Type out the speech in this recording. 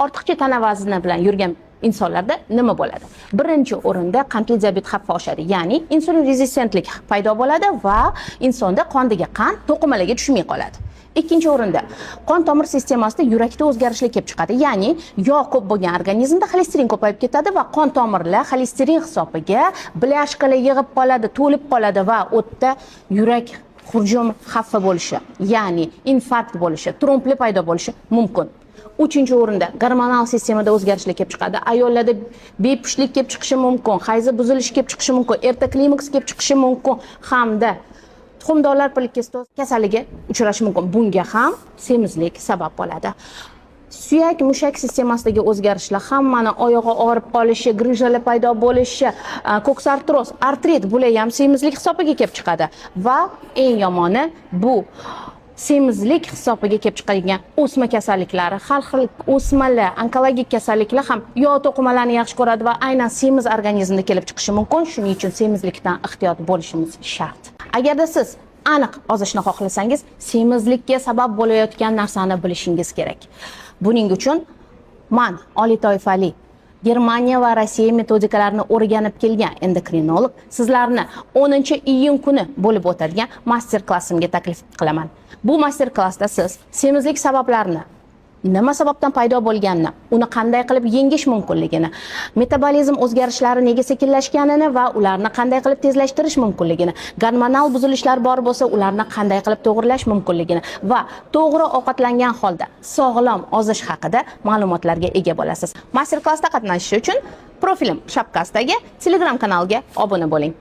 Ortiqcha tana vazni bilan yurgan insonlarda nima bo'ladi? Birinchi o'rinda qandli diabet xavfi oshadi, ya'ni insulin rezistentlik paydo bo'ladi va insonda qondagi qand to'qimalarga tushmay qoladi. Ikkinchi o'rinda qon tomir sistemasida, yurakda o'zgarishlar kelib chiqadi, ya'ni yog' ko'p bo'lgan organizmda xolesterin ko'payib ketadi va qon tomirlar xolesterin hisobiga бляшка lar yig'ib qoladi, to'lib qoladi va u yerda yurak hujum xavfi bo'lishi, ya'ni infarkt bo'lishi, trombli paydo bo'lishi mumkin. Uchinchi o'rinda gormonal sistemada o'zgarishlar kelib chiqadi. Ayollarda bepushtlik kelib chiqishi mumkin, hayzi buzilishi kelib chiqishi mumkin, erta klimaks kelib chiqishi mumkin hamda tuxumdonlar polikistoz kasaliga uchrashi mumkin. Bunga ham semizlik sabab bo'ladi. Suyak mushak sistemasidagi o'zgarishlar, hammani oyog'i og'rib qolishi, грыжа lar paydo bo'lishi, koksartroz, artrit, bular ham semizlik hisobiga kelib chiqadi. Va eng yomoni, bu semizlik hisobiga kelib chiqadigan o'sma kasalliklari, har xil o'smalar, onkologik kasalliklar ham yog' to'qimalarni yaxshi ko'radi va aynan semiz organizmda kelib chiqishi mumkin. Shuning uchun semizlikdan ehtiyot bo'lishimiz shart. Agarda siz aniq ozishni xohlasangiz, semizlikka sabab bo'layotgan narsani bilishingiz kerak. Buning uchun man, oliy toifali Germaniya va Rossiya metodikalarini o'rganib kelgan endokrinolog, sizlarni 10 iyun kuni bo'lib o'tadigan master klassimga taklif qilaman. Bu master klassda siz semizlik sabablarini, nima sababdan paydo bo'lganini, uni qanday qilib yengish mumkinligini, metabolizm o'zgarishlari nega sekinlashganini va ularni qanday qilib tezlashtirish mumkinligini, gormonal buzilishlar bor bo'lsa, ularni qanday qilib to'g'rilash mumkinligini va to'g'ri ovqatlangan holda sog'lom ozish haqida ma'lumotlarga ega bo'lasiz. Master klassda qatnashish uchun profilim shapkasidagi Telegram kanalga obuna bo'ling.